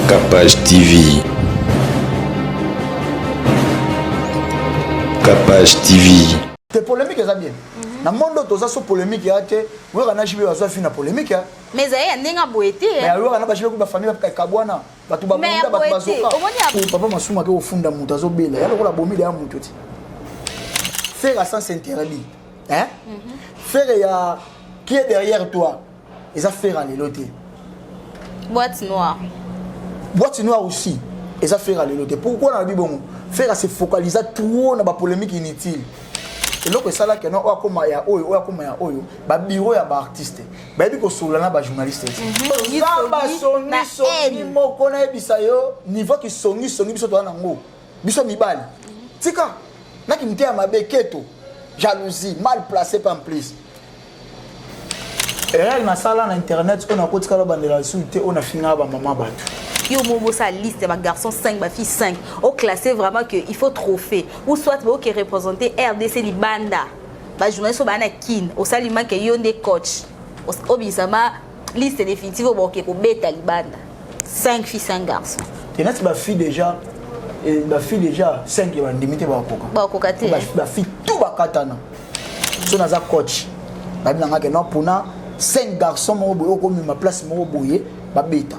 Capage TV. Capage TV. Te polémique eza bien. Mhm. Na monde toza so polémique ya te, wera na JB bazwa fi na polémique ya. Mais ezali ya ndenge boye te. Mais wera na ba JB ba famille ba kabwana, bato ba bunda bato bazoka. Papa Masumu ake kofunda moto azobela, ya lokola bomi ya moto ti. Faire à sens interdit. Hein? Mhm. Faire ya qui est derrière toi? Eza faire lelo te. Boîte noire. Boîte noire aussi. Eza faire lelo te. Pourquoi na bongo? Faire se focaliser trop na ba polémique inutile. eloko esalaki no oyo akoma ya oyo oyo akoma ya oyo babiro ya baartiste bayebi kosolola na bajournaliste te basongisongi moko nayebisa yo niveau kisongisongi biso toza nango biso mibali tika naki mteya mabe keto jalousie mal placé pa en plus erreur nasala na internet oyo nakotikala bandela lisusu te oyo nafingaka bamama bato. Yo moko bosala liste ya bagarçon 5, bafille 5, oclasse vraiment que il faut trophée ou soit boke représenter RDC libanda, bajournaliste oyo baa na Kine, osali make yo nde coach, obimisama liste définitive oyo boke kobeta libanda, 5 filles, 5 garçons. Te, neti bafille déjà, bafille déjà 5 bandimi te, bakoka. Bakoka te. Bafille tout bakatana. So naza coach, babi nanga ke non, mpona 5 garçons moko boye okomema place moko boye babeta,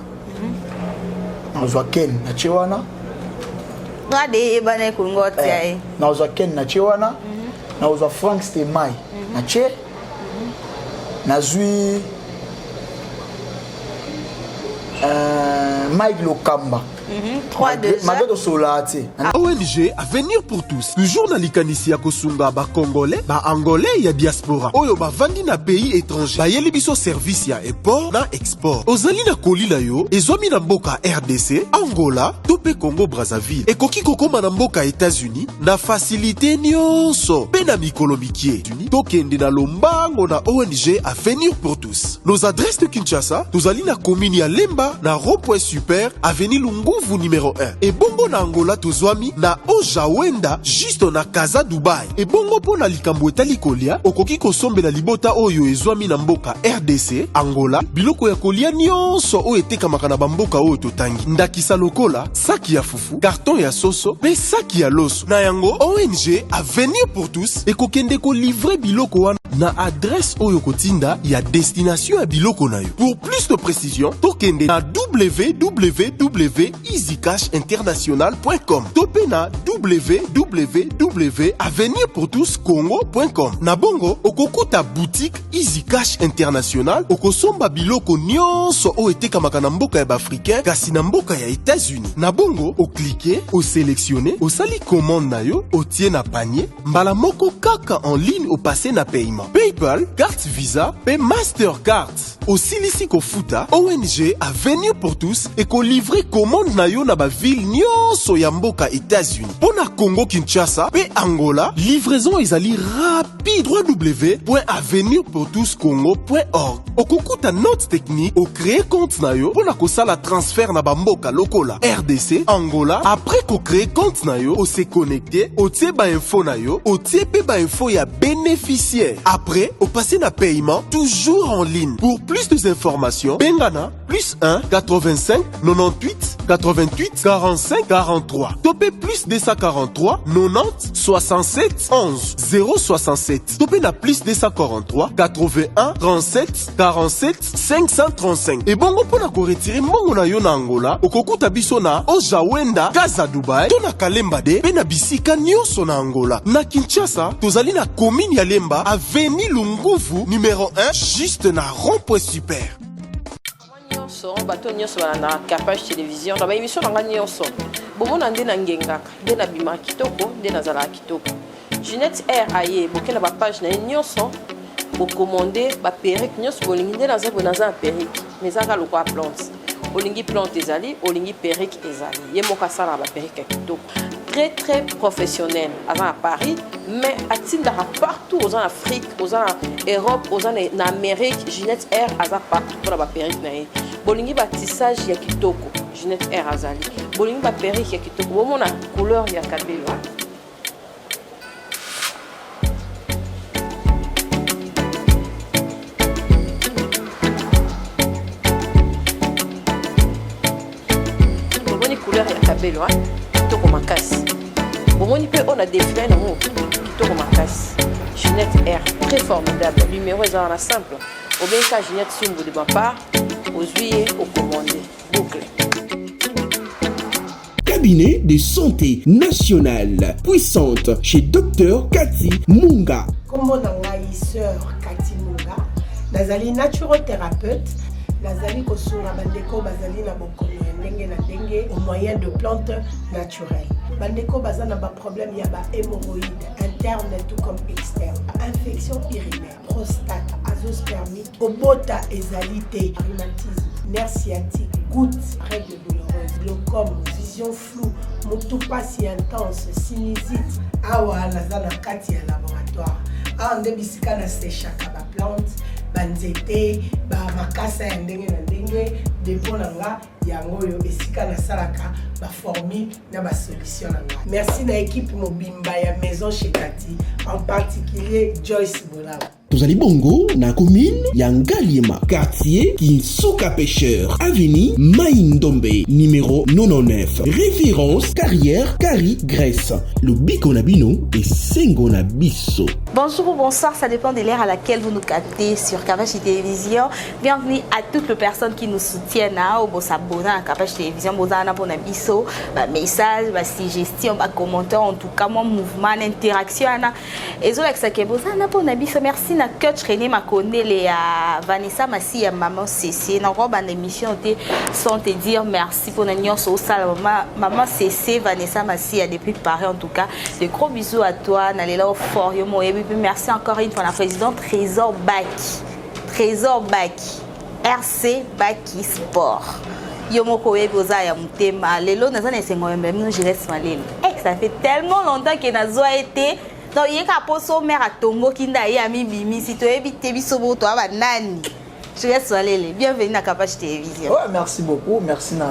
nazwa Ken na tie wana. Ngade eyebana ekolinga otia ye. Nazwa Ken na tie wana, nazwa Frank Stemai na tie, nazwi Mike Lokamba. Malgré tosololaka te. ONG Avenir pour tous, toujours na likanisi ya kosunga bacongolais, baangolais ya diaspora oyo bavandi na pays étranger, bayeli biso service ya import na export. Ozali na koli na yo ezwami na mboka RDC, Angola to mpe Congo Brazzaville, ekoki kokóma na mboka États-Unis na facilité nyonso mpe na mikolo mikie. Tokende na lombango na ONG Avenir pour tous. Nos adresses de Kinshasa: tozali na commune ya Lemba, na rond-point super, avenue Lunguvu numéro 1. Ebongo na Angola, tozwami na Ojawenda, juste na Casa Dubai. Ebongo mpo na likambo etali kolia, okoki kosombela libota oyo ezwami na mboka RDC, Angola, biloko ya kolia nyonso oyo etekamaka na bamboka oyo totangi, ndakisa lokola saki ya fufu, carton ya soso mpe saki ya loso. Na yango, ONG Avenir pour tous ekokende kolivrer biloko wana na adresse oyo kotinda ya destination ya biloko na yo. Pour plus de précision, tokende na www easycashinternational.com to mpe na www avenirpourtouscongo.com. Na bongo okokuta boutique Easy Cash International, okosomba biloko nyonso oyo etekamaka na mboka ya baafricain kasi na mboka ya États-Unis. Na bongo ocliquer, osélectionner, osali commande na yo, otie na panier mbala moko kaka en ligne, opasse na paiement PayPal, carte Visa mpe Mastercard. Osilisi kofuta, ONG Avenir pour tous ekolivrer commande na yo na baville nyonso ya mboka États-Unis. Mpo na Congo Kinshasa mpe Angola, livraison ezali rapide. www.avenirpourtouscongo.org, okokuta note technique. Ocréer compte na yo mpo na kosala transfert na bamboka lokola RDC, Angola. Après kocréer compte na yo, ose connecter, otie bainfo na yo, otie mpe bainfo ya bénéficiaire. Après opasse na paiement, toujours en ligne. Pour plus d'informations, bengana plus 1 85 98 88 45 43 to mpe plus 243 90 67 11 067 to mpe na plus 243 81 37 47 535. Ebongo mpo na koretirer mbongo na yo na Angola, okokuta biso na Ojawenda, Kaza Dubai to na Kalemba de mpe na bisika nyonso na Angola. Na Kinshasa, tozali na commune ya Lemba, avenue Lunguvu numéro 1, juste na rond-point super. Nyonso, bato nyonso balandaka Capage Télévision na baémission na nga nyonso, bomona nde nangengaka, nde nabimaka kitoko, nde nazalaka kitoko. Ginette Air aye boke na bapage na ye nyonso, bocommander baperruque nyonso bolingi. Nde naza boye, naza na perruque, mais ezaka lokola plante. Olingi plante ezali, olingi perruque ezali. Ye moko asalaka baperruque ya kitoko, très très professionnel. Aza na Paris, mais atindaka partout. Oza na Afrique, oza na Europe, oza na Amérique, Ginette Air aza partout mpona baperruque na ye. Bolingi batissage ya kitoko, Ginette Air azali. Bolingi baperruque ya kitoko, bomona couleur ya kabelo. Bomoni couleur ya kabelo, hein? Kitoko makasi. Bomoni mpe oyo na défilé nango, kitoko makasi. Ginette R, très formidable. Numéro eza wana simple. Obengaka Ginette Sumbu de ma part, ozwi ye, ocommande. Boucle. Cabinet de santé nationale puissante chez Dr Cathy Munga. Kombo na ngai Sœur Cathy Munga, nazali naturothérapeute, nazali kosunga bandeko bazali na bokono ya ndenge na ndenge au moyen de plantes naturelles. Bandeko baza na baproblème ya ba hémorroïdes interne tout comme externe, infection urinaire, prostate, azoospermique, kobota ezali te, rhumatisme, nerf sciatique, goutte, règle douloureuse, glaucome, vision floue, motu pasi intense, sinusite. Awa naza na kati ya laboratoire, awa nde bisika nasechaka baplante, banzete, bamakasa ya ndenge na ndenge. Dépôt na nga yango oyo, esika nasalaka baformule na basolution na ngai. Merci na équipe mobimba ya Maison chez Kati, en particulier Joyce Bolaba. Tozali bongo na commune ya Ngaliema, quartier Kinsuka Pêcheur, avenue Maïndombe, numéro 99, référence Carrière Kari Grèce. Lobiko na bino esengo na biso. Bonjour ou bonsoir, ça dépend de l'heure à laquelle vous nous captez sur Kapache Télévision. Bienvenue à toutes les personnes qui nous soutiennent, hein, au s'abonner à Kapache Télévision, bozana pour biso, ba message, ba suggestion, ba commentaire, en tout cas moi mouvement, interaction ana. Ezolakisa ke bozana pour biso. Merci na coach René Makonele, ya Vanessa Massi, ya maman CC. Na roba na émission te sans te dire merci pour na nyonso osala maman, maman CC Vanessa Massi depuis Paris. En tout cas, de gros bisous à toi, nalela fort yo moyebi. Puis merci encore une fois la présidente Trésor Baki. Trésor Baki. RC Baki Sport. Yo moko oyebi oza ya motema. Lelo naza na esengo yembe bino Jires Malelo. Eh, ça fait tellement longtemps que nazwa été. Donc yeka poso mère atomboki nda ye amibimisi, toyebi te biso bo toa banani. Jires Malele, bienvenue na Kapache Télévision. Ouais, merci beaucoup. Merci na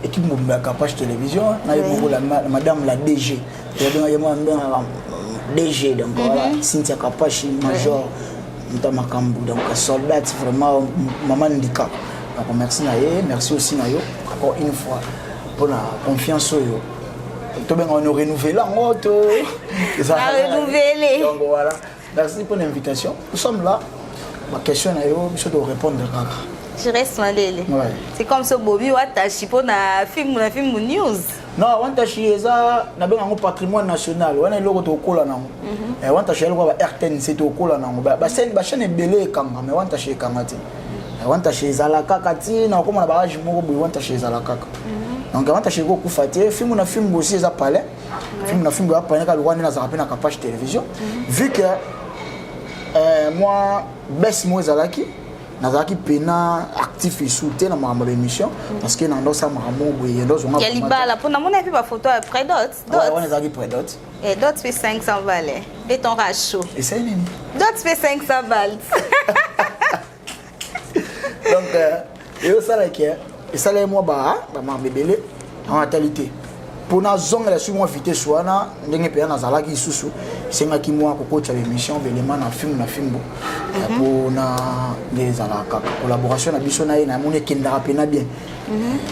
équipe mobimba ya Kapache Télévision. Na ye moko la madame la DG. Yabenga ye mwa mbengaka DG, donc voilà, Cynthia Kapache major. Muta makambo, donc soldat vraiment, maman Ndika. Donc merci na ye, merci aussi na yo encore une fois pour la confiance oyo. Tobenga on renouveler yango to. Renouveler. Donc voilà. Merci pour l'invitation. Nous sommes là. Ma question na yo, biso to répondre kaka. Jires Malele. Ouais. C'est comme ça Bobby Watashi pour na film news. Non, Wantashi eza nabenga yango patrimoine national. Wana eloko tokola nango. Wantashi eloko ba RTNC tokola nango. Ba chaîne ebele ekanga, mais Wantashi ekanga te. Wantashi ezala kaka ti na okoma na barrage moko boye, Wantashi ezala kaka. Donc Wantashi ekokufa te. Film na film aussi eza palais. Film na film eza palais kaka lokwa nde nazalaka mpe na Kapache Télévision. Vu que moi bese mo ezalaki, nazalaki pena actif esu te na makambo ya baémission, parce que na ndosala makambo boye ndozonga. Ya libala, mpo namoni mpe bafoto ya prédot. Wana ezalaki prédot. Eh, dot mpe 500 balles mpe ton rachaud. Esali nini? Dot mpe 500 balles. Donc eyosalaki esalaki mwa bamakambo ebele yango natali te mpo nazongela su mwa vitesse wana ndenge mpenza nazalaki lisusu. Esengaki mwa kokotisa baémission belema na filme na fimbo mpona nde ezalaka kaka collaboration na biso na ye. Namoni ekendaka mpena bien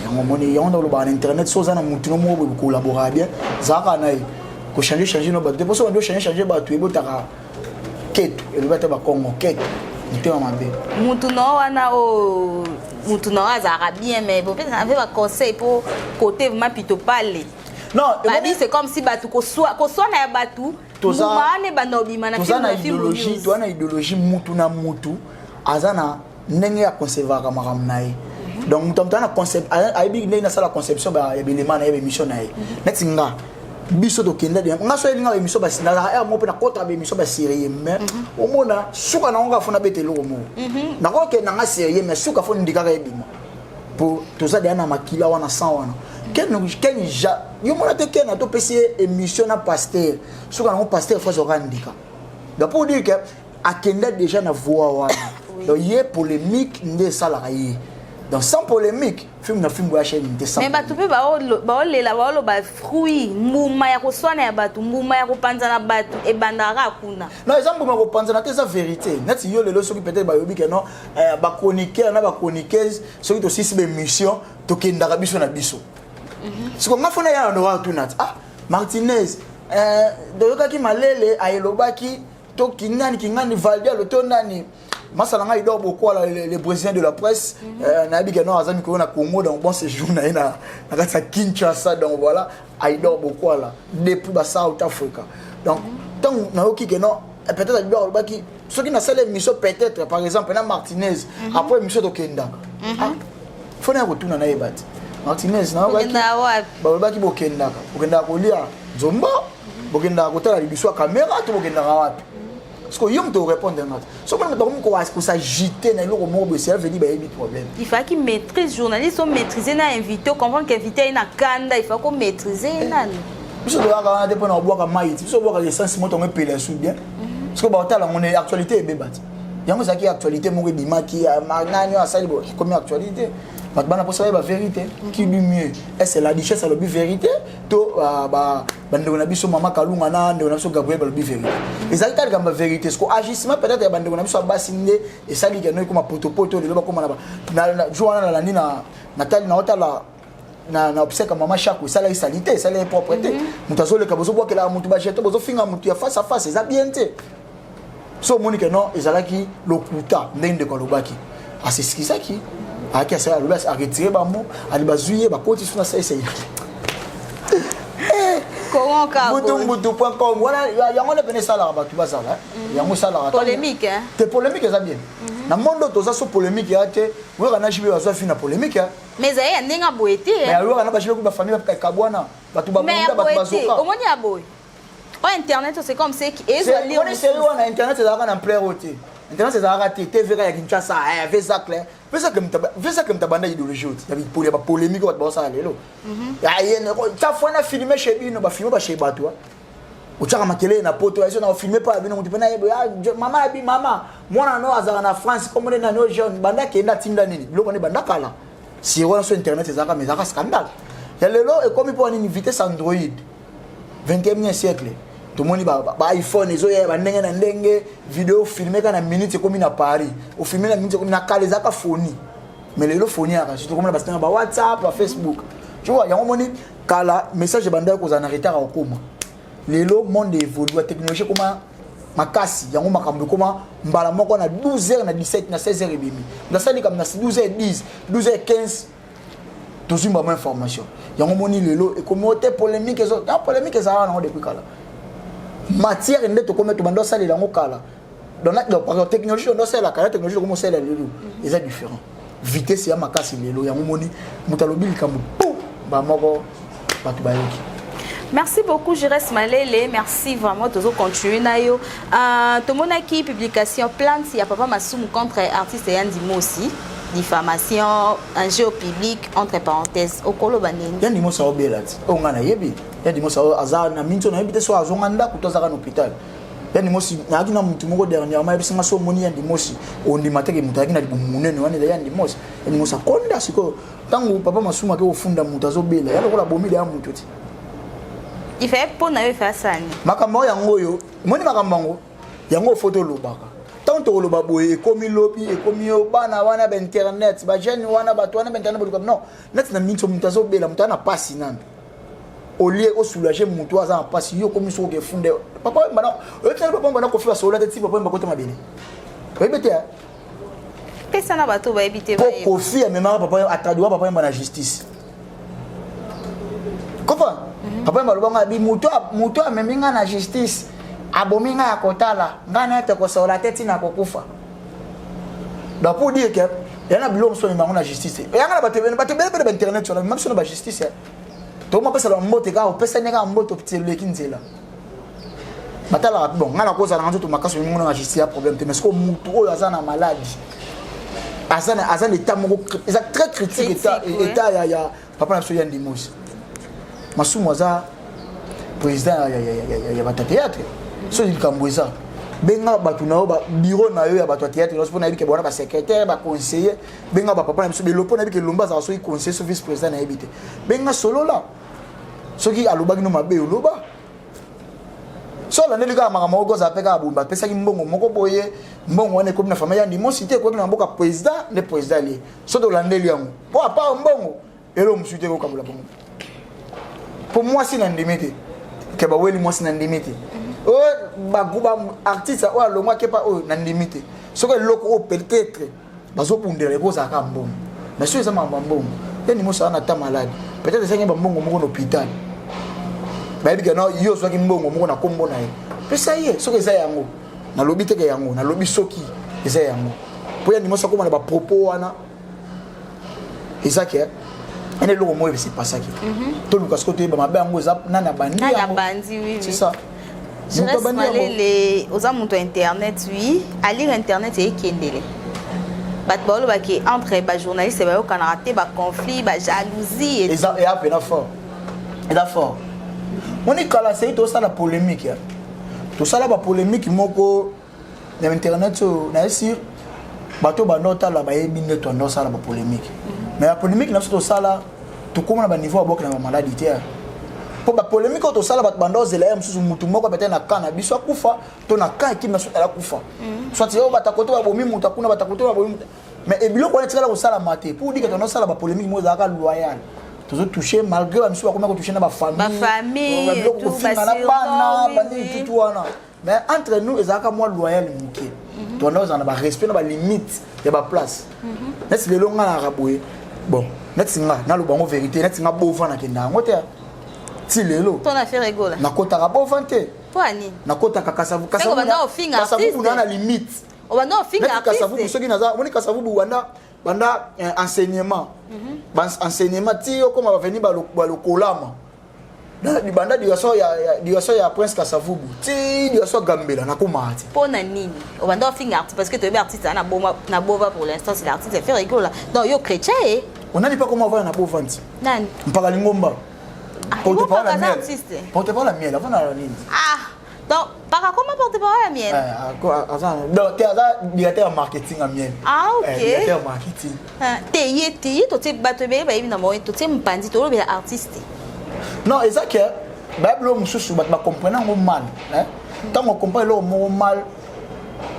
yango. Omoni yango nde olobaka na internet, so oza na mutu no moko boye kolaboraka bien, ezalaka na ye kochange change no bato te, mpo so bandi ochange change bato, ebotaka keto. Elobi ata bakongo keto, motema mabe. Mutu na wana oyo, mutu na oyo azalaka bien, mais bopesaka mpe baconseil mpo côté vraiment pito pale. Non. Babi, c'est comme si bato koswana ya bato, mbuma wana ebanda obima na toza na idéologie, toza na idéologie. Mutu na mutu aza na ndenge ya conservaka makambo na ye. Donc mutu aza na concept, ayebi ndenge nasala conception ya belema na ye, baémission na ye. Neti nga, biso tokenda, nga so yelinga baémission, nazalaka ere moko mpe nakotaka baémission basérieux, mais omona suka nango kaka fo nabeta eloko moko. Nakokende nanga sérieux, mais suka fo ndikaka ebima, po toza deya na makila wana sang wana. Ken ja yo mona te, ken atopesi ye émission na pasteur, suka nango pasteur fo azwaka ndika. Donc pour dire que akenda déjà na voie wana, donc ye polémique nde esalaka ye. Donc sans polémique, film na film ya chaîne te. Mais bato mpe baolela, baoloba fruit, mbuma ya koswana ya bato, mbuma ya kopanzana bato ebandaka kaka kuna. Non, eza mbuma ya kopanzana te, eza vérité. Neti yo lelo, soki peut-être bayobi ke non, bachroniqueur na bachroniqueuse, soki tosisi baémission, tokendaka biso na biso. Siko nga fona ya ndo tuna ti ah Martinez, toyokaki malele ayelobaki to kingani kingani valdialo to nani masala ngai Idor Bokwala, le président de la presse. Nayebi ke non, aza mikolo na Congo, donc bon séjour na ye na kati ya Kinshasa. Donc voilà, Aidor Bokwala depuis ba South Africa. Donc ntango nayoki ke non, peut-être Aidor alobaki soki nasala émission, peut-être par exemple na Martinez, après émission tokendaka. Ah, fona ya kotuna, nayeba te Martinez nayokaki Okendaka wapi? Balobaki bokendaka, bokendaka kolia nzombo, bokendaka kotala libiso ya caméra to bokendaka wapi? Parce que yo moto orépondre nga te. Soki moto akomi kos'agiter na eloko moko boye, cela veut dire bayebi problème. Il faut qu'il maîtrise journaliste, o maîtriser na invité, comprendre qu'invité aye na kanda, il faut ko maîtriser nani. Biso toyaka wana te mpona kobwaka mai ti biso obwaka essence, moto yango epela esu bien, parce que baotala yango ne actualité ebeba ti. Yango ezalaki actualité moko ebimaki, nani oyo asali boye, ekomi actualité, bato bana mposa bayeba vérité. Qui dit mieux? Est-ce la duchesse alobi vérité to bandeko na biso mama Kalunga na ndeko na biso Gabriel balobi vérité? Ezalaki kaka likambo ya vérité. Ce que agissement peut-être ya bandeko na biso ya basi nde esali keno ekoma potopoto. Lelo bakoma na jour wana nalandi na natali naotala na obsèque mama Shako, esalaki sali te, esalaki propre te. Moto azoleka, bozobwakelaka motu bajeton, bozofinga motu ya face à face, eza bien te. So omoni ke non, ezalaki lokuta. Ndenge ndeko alobaki, as'excusaki, ayaki asala, alobi aretire bamo ali, bazwi ye, bakoti so na saisa. Comment ka? Mbutu mbutu.com wana, yango nde pene esalaka bato bazala, yango esalaka. Polémique, hein? Te, polémique eza bien na monde oyo toza. So polémique ya te, oyaka na jibe bazwa fi na polémique ya. Mais ezali ya ndenge aboye te. Mais oyaka na bajibe ku bafamille bakabwana, bato Mais ya babunda, bato boye te. bazoka. Omoni ya boye oyo internet, c'est comme c'est ezwa lire. Wana série wana, internet ezalaka na ampleur oyo te. Internet ezalaka te, TV ya Kinshasa, vezacle vezacle, moto abanda idéologie oyo te ya bapolémique oyo bato baosala lelo. Ta fois na filme chez bino, bafilme bashe bato, otiaka makelele na poto azo na ofilme mpa ya bino. Moto mpe nayeba mama yabi mama mwana no azalaka na France, komone nani oyo jeune banda akende atinda nini biloko wana banda kala siro wana. So internet ezalaka, mais ezalaka scandale. Ya lelo ekomi mpo nini? Vitesse Android, 21e siècle, tomoni ba iPhone ezoya bandenge na ndenge. Video filme kaka na minute ekomi na Paris, ofilme na minute ekomi na kala. Ezalaka foni, mais lelo foni yaka surtout komona basitanga ba WhatsApp, ba Facebook, tu vois. Yango moni kala message ebandaki kozala na retard ya kokoma. Lelo monde évolue, technologie ekoma makasi, yango makambo ekoma mbala moko na 12 heures, na 17, na 16 heures ebimi. Nasali likambo na 12 heures 10, 12 heures 15, tozwi mbamo information. Yango moni lelo ekomi o te polémique. Ezo ya polémique ezalaka nango depuis kala. Matière nde tokomi, tobanda osalela yango kala. Donc technologie ondo osalela kala, technologie tokomi osalela lelo eza différent, vitesse ya makasi lelo. Yango moni moto alobi likambo po bamoko bato bayoki. Merci beaucoup, Jires Malele. Merci vraiment. Toujours continuer na yo. Tomonaki publication plainte ya papa Masumu contre artiste Yandi Mosi. Diffamation, injure public entre parenthèses. Okolo baneni. Yandi Mosi aobela ti oyo ngai nayebi. Yandi Mosi aza na minti oyo, nayebi te so azonga ndako to azaka na hôpital. Yandi Mosi, nayaki na motu moko dernièrement, ayebisi nga so omoni Yandi Mosi, ondima teke moto ayaki na libumu monene wana eza Yandi Mosi. Yandi Mosi akonda. Sikoyo ntango papa Masumu ake kofunda moto azobela, ya lokola bomile ya moto ti. Il fait mpo na yo efe asani. Makambo oyo, yango oyo omoni, makambo yango, yango fo tolobaka. Ntango tokoloba boye, ekomi lobi, ekomi yo bana wana bainternet, bajeune wana, bato wana bainternet boluka. Non, neti na minti, moto azobela, moto aza na pasi nano, olie osoulage moto aza na pasi, yo okomi soki okefunde papa Wemba. Oyotala papa Wemba na Kofi basolola te ti papa Wemba kota mabele, oyebi te. Pesa na bato bayebi te. Po Kofi amemaka papa, atraduira papa Wemba na justice. Comprendre? Papa Wemba alobanga abi moto amemi nga na justice, abomi nga ya kotala ngai na ete kosola te ntina kokufa. Donc pour dire que ya na biloko mosusu amemango na justice, eyanga na bato ebele, bato ebele mpe na bainternet wana mema biso na bajustice. Tokoma opesala mbote kaka, opesani kaka mbote, eleki nzela, batalaka. Bon, ngai nakozala na nzoto makasi, omingo na justice ya problème te. Mais sikoyo mutu oyo aza na maladi, aza na état moko eza très critique, état ya papa na biso Yandi Mosi. Masumu aza président ya bato ya théâtre. Soki likambo eza, benga bato na yo, bureau na yo ya bato ya théâtre nyonso, mpo nayebi ke bona basecrétaire, baconseiller. Benga bapapa na biso belo, mpo nayebi ke Lomba azala soki conseiller, so vice président, nayebi te. Benga, solola. Soki alobaki no mabe, oloba. So alandeli kaka makambo moko, ozala mpe kaka boye, bapesaki mbongo moko boye, mbongo wana ekomi na famille ya Ndimosi te, ekomi na mboka président nde président alie. So tolandeli yango, mpo apart mbongo, eloko mosusu te ekokabola bango. Mpo mwasi na ndimi te ke baweli mwasi na ndimi te. Oyo baguba artiste oyo alongwaki epa oyo na ndimi te. Soki eloko oyo peut-être bazobundela ekozala kaka mbongo, mais soki eza makambo ya mbongo ye ndimi osala na ta malade, peut-être esangi bambongo moko na hôpital, bayebi ke no yo ozwaki mbongo moko na nkombo na ye, pesa ye. Soki eza yango, nalobi teke yango, nalobi soki eza yango, mpo ya ndimi osakoma na bapropos wana, eza ke ene eloko moko esepasaki. Toluka sikoyo toyeba mabe yango eza nani abandi yango. C'est ça. Jeunesse Malele, oza moto ya internet, oui, alire internet eyekendele. Bato balobaki entre bajournaliste bayokanaka te, baconflit, bajalousie. Eza eya mpena fort, eza fort. Moni kala sei tosala polémique, ya tosala bapolémique moko na internet oyo naye sur bato banda otala, bayebi nde toanda osala bapolémique. Mais bapolémique na biso tosala, tokóma na baniveau ya boke na bamaladi te, mpo bapolémique oyo tosala, bato banda ozela ye mosusu, mutu moko peut-être na camp na biso akufa, to na camp équipe na biso akufa, soit oyo batakoto babomi moto akuna, batakoto babomi moto. Mais ebiloko wana etikala kosalama te pour dire que toanda osala bapolémique moko ezalaka loyal, tozotouche malgré bamisu bakomi kotouche na bafamille, biloko kofinga na bana banini tutu wana. Mais entre nous ezalaka mwa loyal moke, toanda ozala na barespect na balimite ya baplace. Neti lelo nga nayaka boye, bon, neti nga naloba yango vérité, neti nga bova nakenda yango te ti lelo. Nakotaka bova te. Nakotaka Kasavubu na limite. Kasavubu, soki naza omoni Kasavubu banda banda enseignement, enseignement ti okoma baveni balokolama, banda direction ya Prince Kasavubu ti direction ya Gambela, nakomaka te. Mpo na nini obanda ofinga artiste? Parce que toyebi artiste aza na bova pour l'instant, c'est l'artiste Ferre Gola. Donc yo chrétien e Onani mpe koma ovanda na bova nti? Nani? Mpaka Lingomba. Porte-parole ya Miel. Porte-parole ya Miel avanda na nini? Ah, donc paka koma porte-parole ya Miel? Donc te, aza directeur ya marketing ya Miel. Ah, ok. Directeur ya marketing. Te, ye te, ye totie bato ebele bayebi na bango, totie mopanzi, tolobela artiste. Non, eza ke bayebilo oyo mosusu bato bacomprene yango mal. Ntango ocomprene eloko moko mal,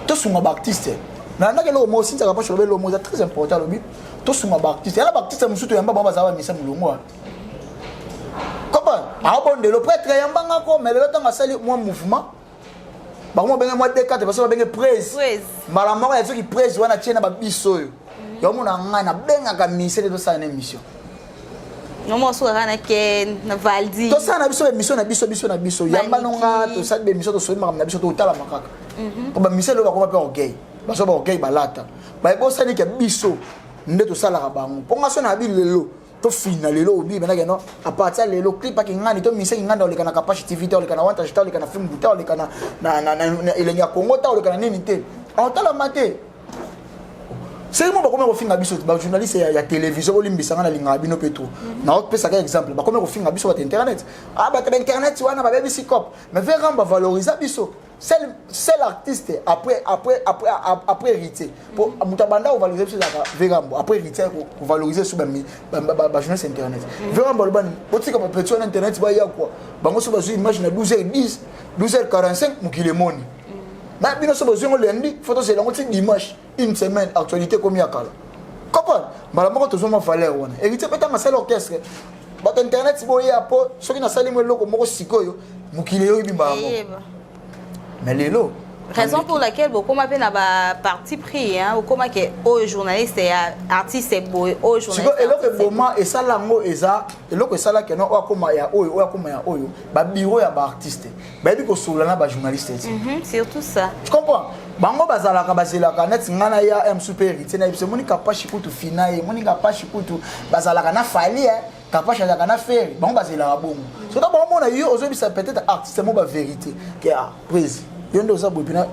tosunga baartiste. Nalandaki eloko moko sintiaka mposo, alobi eloko moko eza très important. Alobi tosunga baartiste, yana baartiste mosusu toyamba bango, bazala bamisa molongo wana comprendre aobondelo prêtre yambanga ko. Mais lelo ntango asali mwa mouvement, bango babenge mwa d4, parce babenge prese mbala moko ya soki prese wana tie na babiso oyo yomona. Ngai nabengaka mise te, tosala na émission. Nomosukaka na Ken na Valdi. Tosala na biso émission na biso, biso na biso, yamba nonga, tosali baémission, tosoli makambo na biso, totalama kaka po bamise lelo bakoma mpe orgueil, bazo baorgueil balata bayebosani ke biso nde tosalaka bango. Mpo nga so na bi lelo tofina lelo obi benake no, à partir lelo clip aki ngani to miseki ngani, oleka na Kapashi TV te, oleka na Wantage te, oleka na Film te, oleka na Elengi ya Congo te, oleka na nini te, aotalama te. Seki mo bakomi kofinga biso bajournaliste ya télévision, bolimbisanga, nalingaka bino mpe trop, naopesaka exemple. Bakomi kofinga biso bato internet, ah, bato ba internet wana babebisi cop. Mais vraiment bavalorisa biso, seul artiste après Héritier, po moto abanda kovaloriser biso ezalaka Verambo. Après Héritier kovaloriser so bajournaliste internet, Verambo alobani botika bapeti wana internet baya kwa bango. So bazwi image na 12h10, 12h45, mokili emoni na bino. So bozwi yango lundi, fo tozela yango ti dimanche, une semaine, actualité komi ya kala. Comprendre mbala moko tozwa mwa valeur wana. Héritier mpe ntango asali orchestre, bato internet boya, mpo soki nasali mo eloko moko sikoyo, mokili eyoyebi mbala moko. Mais lelo Raison pour laquelle bokoma mpe na baparti pris, okoma ke oyo journaliste ya artiste boye, oyo journaliste. Eloko eboma esala yango eza eloko esalaki no oyo akoma ya oyo, oyo akoma ya oyo, babureau ya baartiste bayebi kosolola na bajournaliste te. Surtout ça. Tu comprends, bango bazalaka bazelaka neti ngai na ya m super Héritier na yebiso, emoni Kapashi kutu fina ye, emoni Kapashi kutu bazalaka na Fali, Kapashi azalaka na Ferre. Bango bazelaka bongo. Soki bango mona yo ozoyebisa peut-être artiste mo bavérité ke ah, prise yo nde oza boye mpena,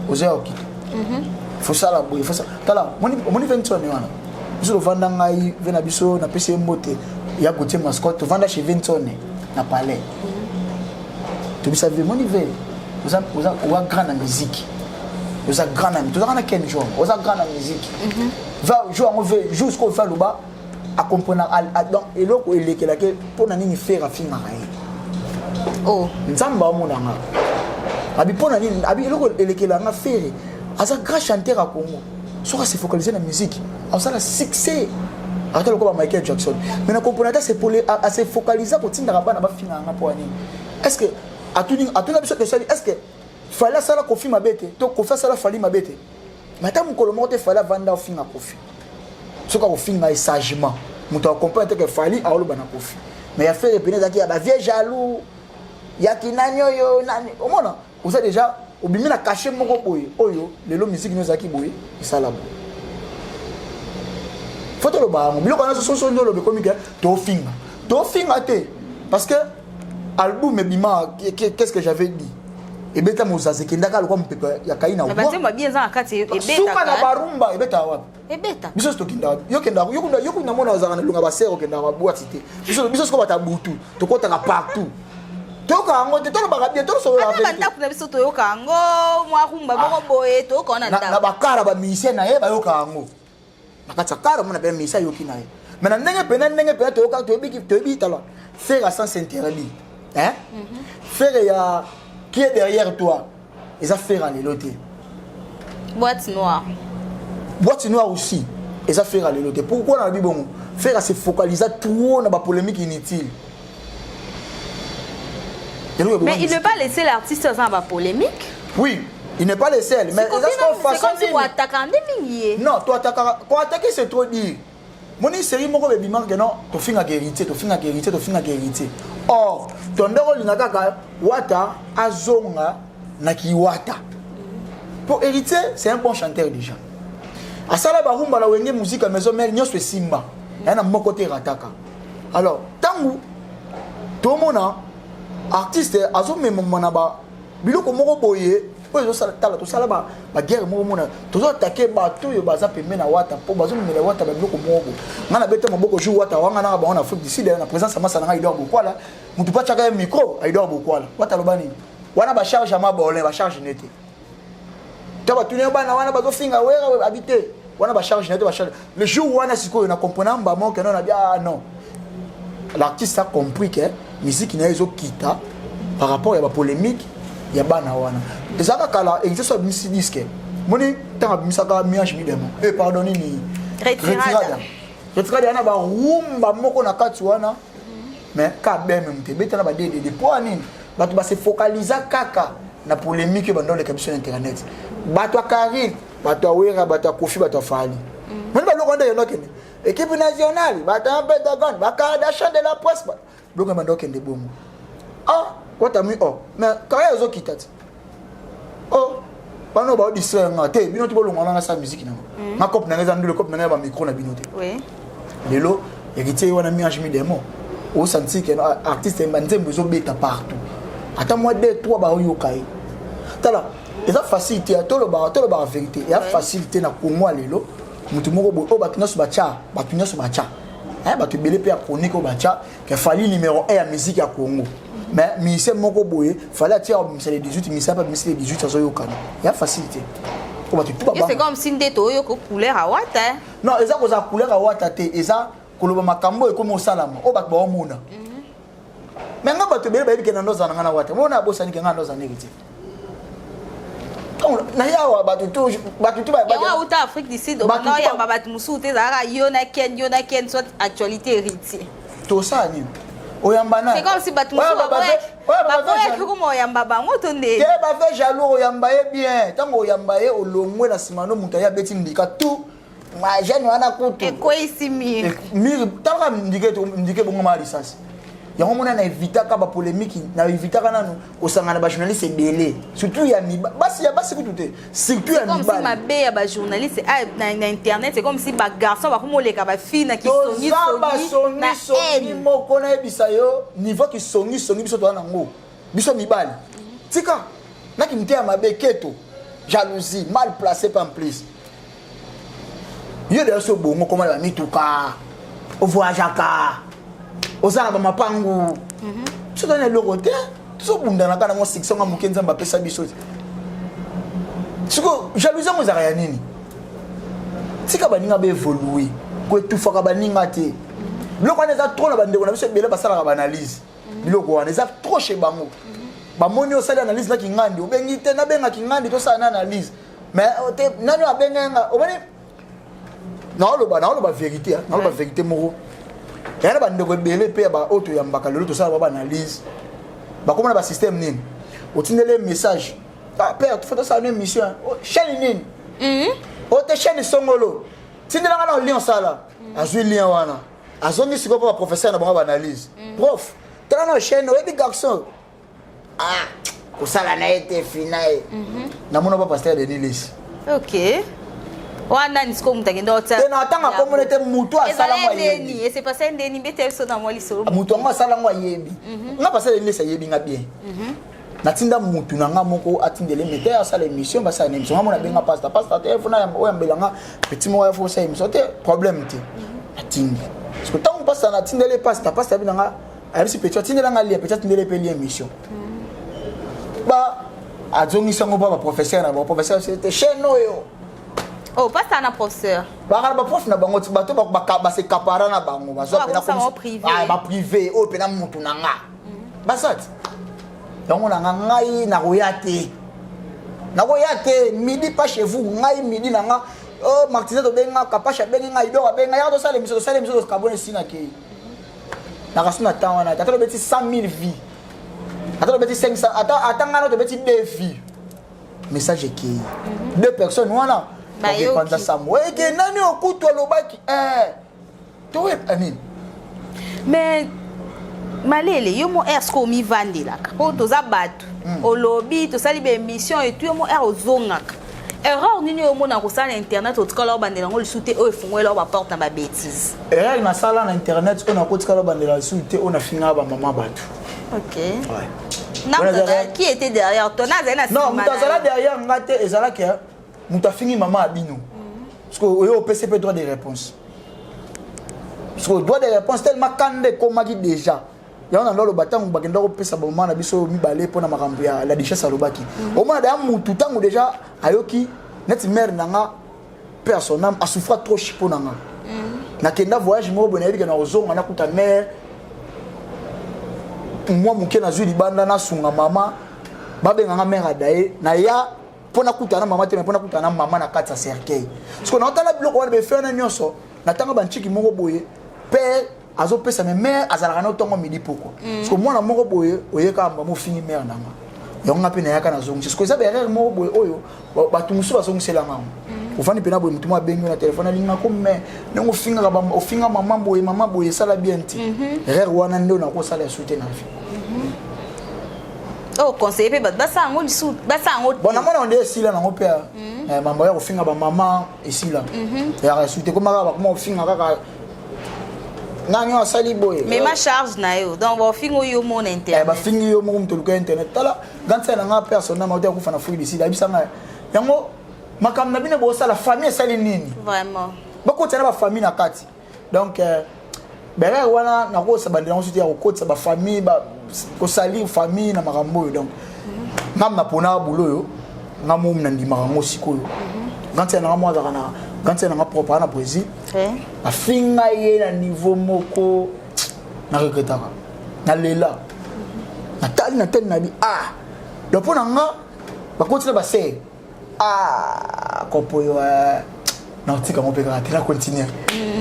oza ya okita, fosala boye, fosala tala. Omoni Ventone wana, biso tovanda, ngai ve na biso, napesi ye mbote ya Gautier Mascotte, tovanda chez Ventone na palais. Tobisa ve, moni ve oza grand na musique, oza grand na, tozaka na Ken John, oza grand na musique. Va jour yango ve jusqu'au fe aloba acomprena. Donc eloko elekelaki mpo na nini Ferre afingaka ye? Oh. Nzambe aomonanga abi mpo na nini abi eloko elekelanga. Ferre aza grand chanteur ya Congo, soki ase focalise na musique, azosala succès. Ata lokola ba Michael Jackson. Mais na comprendre ata se focaliser kotindaka bana bafingaka nga mpo ya nini? Est ce que atuni atuna biso question, est ce que Fally asala Koffi mabe te to Koffi asala Fally mabe te? Mais ata mokolo moko te Fally avanda ofinga Koffi. Soki akofinga ye sagement, moto acomprendre te ke Fally aoloba na Koffi. Mais ya Ferre pene ezalaki ya bavieux jaloux ya kinani oyo nani, omona oza déjà obimi na cachet moko boye oyo lelo musique no ezalaki boye, esala boye. Faut toloba yango, biloko wana soso nde oloba ekomi ke tofinga, tofinga te, parce que album ebima, qu'est-ce que j'avais dit, ebeta mozaza, ekendaka lokwa mopepe ya kai na banzembo bien eza na kati. Suka na barumba ebetaka wapi? Ebeta. Biso tokendaka, yokendaka, yokunda mona ozalaka na elonga basere, okendaka babwati te. Biso sikoyo bata butu tokɔtaka partout, toyoka yango te, tolobaka bien, tosolola. Bandako na biso toyoka yango, mwa rumba moko boye toyoka wana. Na bakara bamusicien na ye bayoka yango na kati ya kara, mona mpe musicien ayoki na ye. Mais na ndenge pena, ndenge pena toyoka, toyebi, toyebi. Tala Ferre à sens interdit, hein, Ferre ya qui est derrière toi, eza Ferre ya lelo te. Boîte noire. Boîte noire aussi eza Ferre ya lelo te. Pourquoi nalobi bongo? Ferre se focalisa trop na bapolémique inutile. Mais il ne pas laisser l'artiste aza na bapolémique. Oui, il n'est pas le seul, mais eza siko façon nini? Koataka nde mingi ye. Non, toatakaka, koatake c'est trop dire. Moni série moko bebimaka non, tofingaka Héritier, tofingaka Héritier, tofingaka Héritier. Or tondoko olinga kaka Wata azonga na kiwata, po Héritier c'est un bon chanteur déjà, asala barumba na Wenge Musique ya Maison Mère nyonso, esimba ya na moko te erataka. Alors ntango tomona artiste azomemama na ba biloko moko boye oyo ezosala, tala, tosala baguerre moko, mona tozoatake bato oyo baza pembe na Wata mpo bazomemela Wata babiloko moko boye. Ngai nabeta maboko jour Wata wanga nanga bango na Afrique du Sud, na présence ya masa na ngai Idor Bokwala, motu mpo atiaka ye micro. Aidor Bokwala, Wata aloba nini wana? Bacharge ya mabolin, bacharge ne te to batuni yo bana wana bazofinga Wera abi te wana, bacharge ne te, bacharge le jour wana. Sikoyo na comprendre mbamo ke non, nabi ah non, l'artiste a compris que musique na ye ezokita par rapport ya bapolémique ya bana wana. Ezalaka kala, Héritier so abimisi disque, moni ntango abimisaka Mi-ange Mi-démon, eh pardon, nini? Retirada. Retirada wana, barumba moko na kati wana, mais ka beme moto ebetana ba ddd. Mpo ya nini? Bato base focalisa kaka na polémique oyo bandoleka biso na internet, bato ya Karine, bato ya Wera, bato ya Kofi, bato ya Fally. Moni baloko wana yendo akende équipe nationale, bato ya Pentagone, bakardashan de la presse, biloko ya bando okende bongo. Ah, watami o mais carrière ezokita ti o bana baodistraire nga te. Bino ti bolongwa nanga sa musique nango, nga cope nanga eza ndule, cope nanga ya bamicro na bino te. Lelo Héritier wana Mi-ange Mi-démon, osanti ke artiste banzembo ezobeta partout, ata mwa 2 3 baoyoka ye. Tala, eza facile te, tolobaka, tolobaka vérité, eza facile te na Kongo ya lelo. Motu moko boye oyo bato nyonso batya, bato nyonso batya, bato ebele mpe ya chronique oyo batya ke Fally numéro 1 ya musique ya Congo, mais musicien moko boye Fally atia abimisa le 18, musicien mpe abimisi le 18, azoyokana. Ya facile te po bato tu C'est comme si nde toyoka couleur awata. Non, eza kozala couleur awata te, eza koloba makambo oyo ekomi osalama oyo bato baomona. Mais nga bato ebele bayebi ke na ndozala na nga na Wata mona abosani ke nga ndozala ndenge te na ye awa, bato tu, bato tu. Yango auta Afrique du Sud, obanda oyamba bato mosusu te, ezalaka yo na Ken, yo na Ken, soit actualité Héritier. Tosala nini? Oyamba na C'est comme si bato mosusu baboyaki koma oyamba bango to nde. Te, bave jaloux. Oyamba ye bien, ntango oyamba ye olongwe na nsima no moto aye abeti ndika tout jeune wana kutu. Ekweyisi mire. Mire, talaka ndike, ndike bongoma ya lisasi. Yango mona na evitaka bapolémique, na evitaka nanu kosangana bajournaliste ebele, surtout ya basi, ya basi kutu te, surtout ya mibali. Mabe ya bajournaliste na internet, c'est comme si bagarçon bakomi oleka bafille na kisongisongi. Basongisongi moko nayebisa yo, niveau kisongisongi biso toza nango, biso mibali, tika naki mite ya mabe, keto, jalousie mal placé. Pa en plus yo deya so bongo koma na bamituka, ovoyageaka, oza na bamapangu, biso toza na eloko te, tozobundanaka nango. Succès nga moke Nzambe apesa biso te. Siko jalousie yango ezalaka ya nini? Tika baninga baévolue, koetufaka baninga te. Biloko wana eza trop na bandeko na biso ebele basalaka baanalyse. Biloko wana eza trop chez bango. Bamoni osali analyse naki ngandi, obengi te, nabengaki ngandi, tosala na analyse, mais te nani abengai nga? Omoni Naoloba vérité, naoloba vérité moko. Eya na bandeko ebele mpe ya baoyo toyambaka lelo, tosala ba baanalyse, bakóma na basystème nini, otindeli message: "Ah, père, faut tosala no émission." "Chaîne nini?" "O te, chaîne songolo." Tindelanga na lien, osala, azwi lien wana, azongi sikoyo mpo baprofesseur na bango baanalyse: "Prof, tala na chaîne, oyebi garçon, ah, kosala na ye te, fina ye." Namona ba pasteur Denis Lesi. Ok, wana nani sikoyo moto akende otia? Te, na atanga komona te. Motu asalango ayebi. Ese passé ndeni? Mbete biso na mwa lisolo. Motu yango asalango ayebi nga. Pasteur Denis Lesi ayebi nga bien. Natinda mutu na nga moko atindele mete asala émission, basala na émission. Nga mona abenga pasteur: "Pasteur, te funa oyo ambela nga petit moko, ya fo osala émission." "Te, problème te, natindi." Parce que ntango pasteur natindele pasteur, pasteur abi nanga, ayebisi petit atindela nga lien, petit atindele mpe lien émission, ba azongisi yango mpa baprofesseur na baprofesseur te, chaîne oyo. Oh, pasteur na professeur? Bakala baprof na bango ti bato basekapara na bango, bazwa pena baprivé oyo mpena mutu na nga baza ti yango na nga. Ngai nakoya te, nakoya te. Midi pas chez vous, ngai midi na nga. Oh, Martine tobenga, Kapashe abengi ngai, Idor abenga: "Yaka tosala émission." Tosala émission, tokabona, esi nakei. Nakasu na temps wana, ata tobeti 100 000 vues, ata tobeti 500, ata ngai na tobeti 2 vues, message ekei, deux personnes wana bakepanza sango eke nani okutu alobaki toyeba nini. Mais malele yo mo aire sikoyo omivandelaka mpo toza bato, olobi tosali baémission etu, yo mo aire ozongaka, erreur nini oyo omona kosala na internet otikala obandela yango lisusu te, oyo efungwela oyo baporte na babêtise? Erreur nasala na internet oyo nakotikala obandela lisusu te, oyo nafingaka bamama bato. Ok. Qui était derrière toi? Nazali na Non, moto azala derrière nga te. Ezalaki moto afingi mama ya bino, parce que oyo opesi mpe droit de réponse, parce que droit de réponse tellement kanda ekomaki déjà. Yango na ndo aloba, ntango bakenda kopesa bamama na biso mibale mpona makambo ya la duchesse, alobaki omona daya mutu ntango déjà ayoki neti mare na nga mpe ya son âme asouffra trop mpo na nga. Nakenda voyage moko boye, nayebi ke na kozonga nakuta mare mwa moke, nazwi libanda, nasunga mama, babenganga mare adaye. Naya mpo nakutana na mama te, me mpo nakutana na mama na kati ya cercueil. Parce que naotala biloko wana, befe wana nyonso, natanga bantiki moko boye, père azopesa, me mare azalaka na ntongo midi pokwa. Parce que mwana moko boye oyeka mama ofingi mare nanga, yango nga mpe nayaka nazongisi. Parce que eza baerreur moko boye oyo bato mosusu bazongiselanga yango. Ofandi mpena boye, motu mo abengi yo na telefone, alingako, me ndenge ofingaka, ofinga mama boye, mama boye, esala bien te. Erreur wana nde nakosala yasu te na vie. Oyo conseiller mpe bato basala yango lisusu, basala yango? Bon, namona nde esila nango mpe mambo ya kofinga bamama esila, eyaka esu te. Koma kaka bakoma kofinga kaka nani oyo asali boye. Mema charge na yo, donc bafingi oyo mona internet. Bafingi yo moko moto oluka internet. Tala grande sœur na nga personnel mauti akufa na Afrique du Sud, ayebisanga yango: "Makambo na bino bosala, famille esali nini?" Vraiment. Bakotisa na bafamille na kati. Donc berere wana nakosa bandela yango soki ya kokotisa bafamille, kosalir famille na makambo oyo. Donc ngam napona bulo oyo, nga momi na ndimaka yango. Sikoyo grande sœur na nga mo azalaka na grande sœur na nga propre aza na Brésil, afinga ye na niveau moko na regretaka, nalela, natali, natali na bi ah. Donc mpo na nga bakoti na basere, ah, kopo oyo naotika yango mpe kaka te, na continue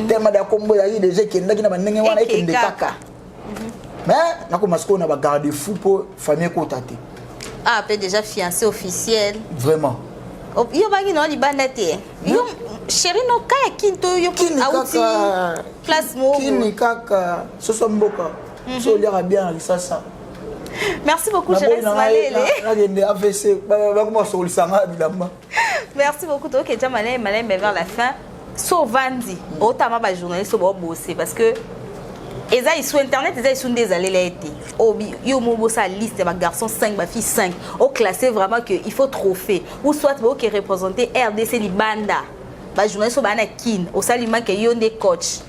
tellement da kombo ezalaki déjà, ekendaki na bandenge wana, ekende kaka. Mais nakoma sikoyo na bagarde fou mpo famille ekota te. Ah, mpe déjà fiancé officiel? Vraiment. Yo bangi na libanda te, yo chéri no kaya kini to yo auti place moko? Kini kaka, soso mboka so oliaka bien na Lisasa. Merci beaucoup, Jeunesse Malele. Nakende AVC, bakoma kosokolisanga bilamba. Merci beaucoup. Toke maleme maleme vers la fin. So ovandi otama bajournaliste oyo baobose, parce que eza isu internet, eza isu nde ezalela ye te. Yo mo bosala liste ya bagarçon 5, bafille 5, oclassé vraiment que il faut trophée ou soit boke représenter RDC libanda, bajournaliste oyo baa na Kine, osalima ke yo nde coach,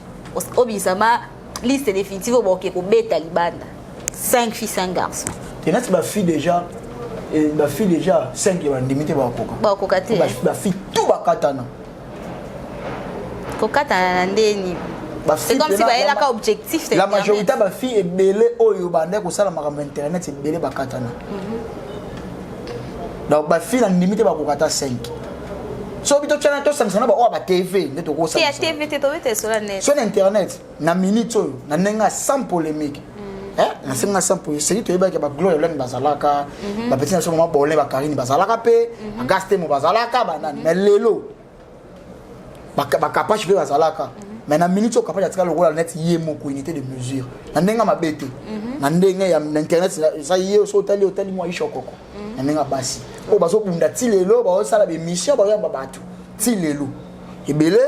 obimisama liste définitive oyo baoke kobeta libanda, 5 filles, 5 garçons. Te, neti bafille déjà, bafille déjà 5 bandimi te, bakoka. Bakoka te. Bafille tout bakatana. Kokatana na ndeni? C'est comme si bayelaka objectif. La majorité bafille ebele oyo bandaki kosala makambo internet, ebele bakatana. Donc bafille na ndimi te bakoka ata 5. Soki totyana, tosangisa na baoyo ba TV nde tokosangisa. Ya TV te, tobeta esola net. So na internet, na minute oyo, na ndenge ya sans polémique, na senga sans polémique, seki toyebaki bagloire olani bazalaka, bapeti na biso mama bolin, bakarini bazalaka mpe, bagastemo bazalaka, banani. Mais lelo bakapache mpe bazalaka. Mais na minute oyo, kapache atika lokola neti ye moko unité de mesure, na ndenge ya mabe te, na ndenge ya na internet eza ye. So otali, otali mwa Aisha Okoko, na ndenge ya basi oyo bazobunda ti lelo, bazosala baémission, bazoyamba bato ti lelo, ebele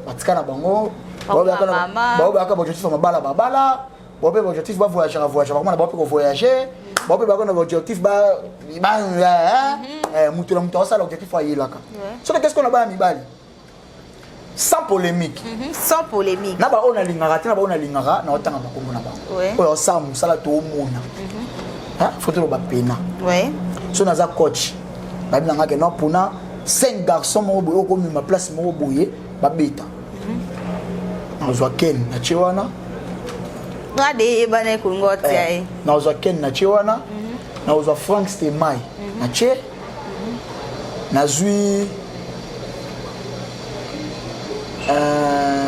batika na bango. Baobayaka baobjectif ya mabala, babala bao mpe baobjectif bavoyageaka, voyage bakomona bao mpe kovoyage, bao mpe bako na baobjectif. Moto na moto aosala objectif ayelaka. Soki qu'est-ce qu'on a, bana mibali, sans polémique. Sans polémique. Na baoyo nalingaka te, na baoyo nalingaka, naotanga bakombo na bango. Oyo osala mosala, toomona fo toloba pena. So naza coach, bayebi nanga ke non, mpona 5 garçon moko boye okomema place moko boye babeta, nazwa Ken natie wana. Nga de eyebana ekolinga otia ye. Nazwa Ken natie wana, nazwa Frank Stemai natie, nazwi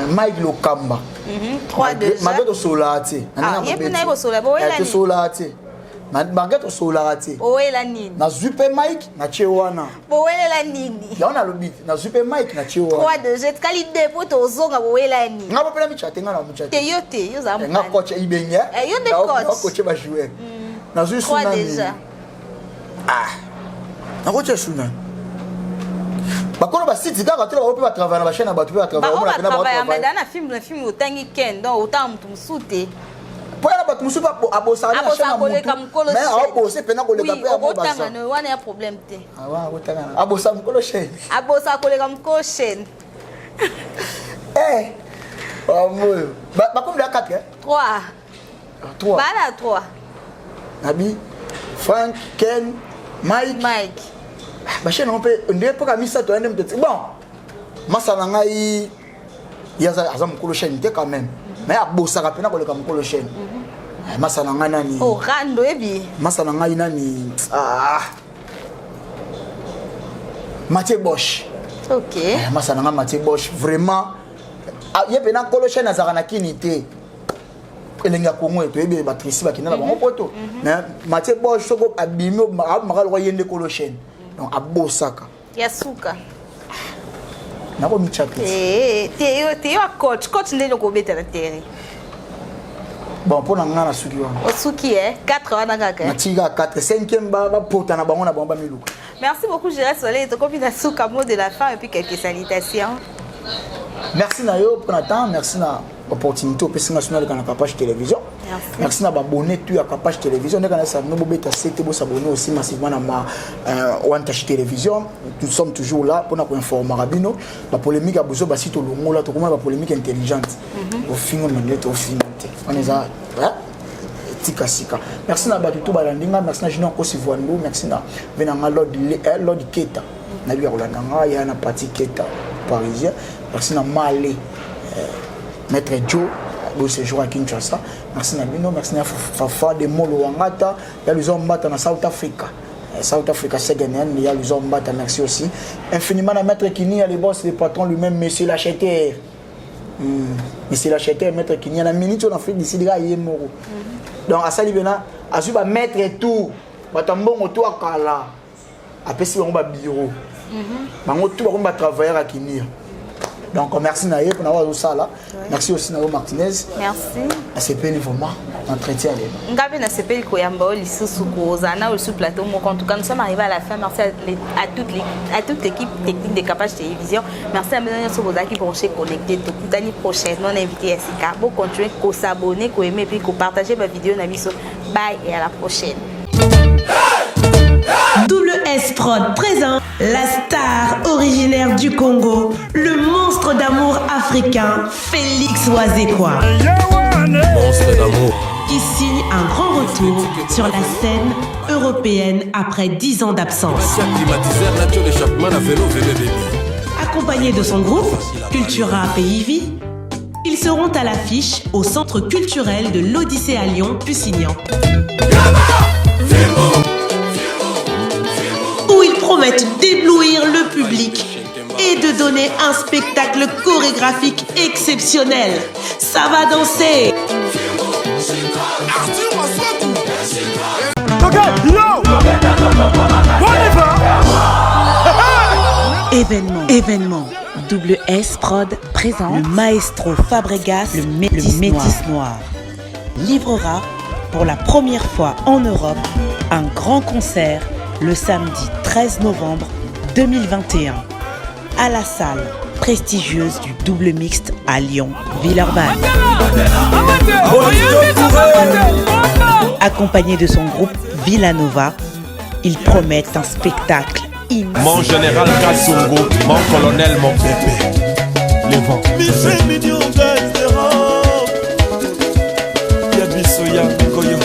Mike Lokamba. Malgré tosololaka te. Tosololaka te, malgré tosololaka te. Owela nini? Nazwi mpe Mike natie wana. Bowelela nini? Yango nalobi, nazwi mpe Mike natie wana. 3 2 etikali 2 po tozonga. Bowela nini? Nga bopela micha te, nga na micha. Te, yo te, yo zala. Nga coach Ibenge. Yo nde coach. Coach bajoueur. Nazwi sunani. Ah, nakotia sunani bakolo basiti kaka te, bango mpe batravaille na bachaîne ya bato mpe. Batravaille na film, na film otangi Ken, donc otanga moto mosusu te. Mpo ya na bato mosusu abosaka na chaîne ya motu, mais aobose mpena koleka mpe. Okotanga wana ya problème te. Abosa mokolo chaîne. Abosaka koleka mokolo chaîne. Oyo bakomi ya 4. 3. 3. Bala 3. Nabi Frank, Ken, Mike. Mike. Bachaîne yango mpe nde mpoka misato ya nde moto. Bon, masa na ngai ye aza mokolo chaîne te quand même, mais abosaka mpena koleka mokolo chaîne. Masa na ngai nani? Oh, rando ebi. Masa na ngai nani? Ah, Mathieu Bosch. Ok. Masa na ngai Mathieu Bosch, vraiment ye mpena nkolo chaîne, azalaka na kini te. Elenge ya Kongo, toyebi batrisi bakenda na bango poto. Mais Mathieu Bosch, soko abimi, abimaka lokwa ye nde kolo chaîne, donc abosaka. Ya suka. Nakomitya te. Te, yo te, yo coach, coach ndenge okobeta na terrain. Bon, mpo na ngai nasuki wana. Osuki e 4 wana kaka. Natiki kaka 4, 5e bapota na bango, na bango bamiluka. Merci beaucoup, Gérard Soleil. Tokomi na suka, mot de la fin et puis quelques salutations. Merci na yo mpona temps, merci na opportunité opesi nga sino aleka na Capage Télévision. Merci na babone tu ya Capage Télévision. Ndenge nayesa bino, bobeta sete, bosabone aussi massivement na ma One Tash Télévision. Nous sommes toujours là mpona koinformaka bino. Bapolémique ya bozo basi tolongola, tokomona bapolémique intelligente. Ofingo mandele, tofinga te, wana eza tika sika. Merci na bato to balandi nga. Merci na Junior Kosi Voandu, merci na ve na nga Lord Keta, nayebi ya kolanda nga ya na Pati Keta parisien. Merci na Male, Maître Joe, beau séjour à Kinshasa. Merci na bino. Merci na Fafa de Molo Wangata ya Luzo Mbata na South Africa, South Africa Segenen ya Luzo Mbata. Merci aussi infiniment na Maître Kini ya le boss, le patron lui-même, monsieur l'acheteur. Monsieur l'acheteur, Maître Kini na minute en Afrique d'ici ye moko. Donc asali bena azwi bamaître tout, bato ya mbongo to akala, apesi bango babureau, bango tout bakomi batravailleur ya Kinir. Donc merci na ye mpona oyo azosala. Merci aussi na yo, Martinez. Merci. Nasepeli vraiment entretien lelo. Nga mpe nasepeli koyamba oyo lisusu, kozala na oyo lisusu plateau moko. En tout cas, nous sommes arrivés à la fin. Merci à toute l'équipe technique de Capage Télévision. Merci à bino nyonso bozalaki branché, connecté. Tokutani prochainement na invité ya sika. Bocontinue kosabonner, koaimer et puis kopartager bavideo na biso. Bye et à la prochaine. WS Prod présente la star originaire du Congo, le monstre d'amour africain, Félix Wazekwa. Monstre d'amour. Qui signe un grand retour sur la scène européenne après 10 ans d'absence. Climatiseur nature l'échappement na vélo vélo baby. Accompagné de son groupe, Cultura Pays ils seront à l'affiche au centre culturel de l'Odyssée à Lyon, Pusignan, où ils promettent d'éblouir le public. et de donner un spectacle chorégraphique exceptionnel. Ça va danser! Événement, événement. Double S Prod présente le maestro Fabregas, le métis, le métis noir. Livrera pour la première fois en Europe un grand concert le samedi 13 novembre 2021 à la salle prestigieuse du double mixte à Lyon, Villeurbanne. Accompagné de son groupe Villanova, il promet un spectacle immense. Mon général Kassongo, mon colonel, mon bébé. Les vents. Ya biso ya koyo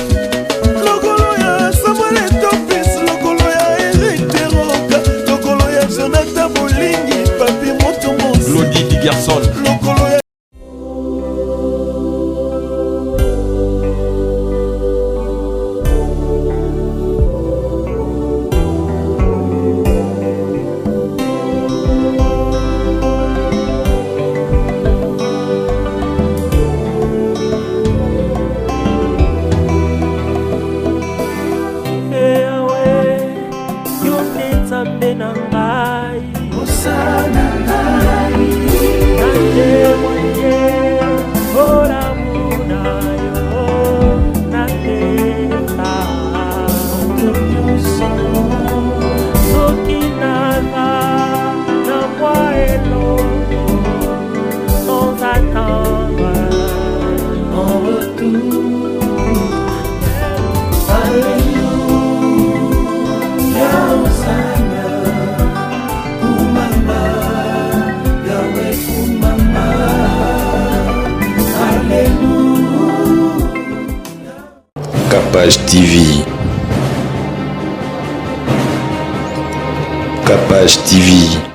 lokolo ya samuel etopis lokolo ya erik teroka lokolo ya jonathan bolingi papi moto Glody Digerson lokolo ya Capage TV. Capage TV.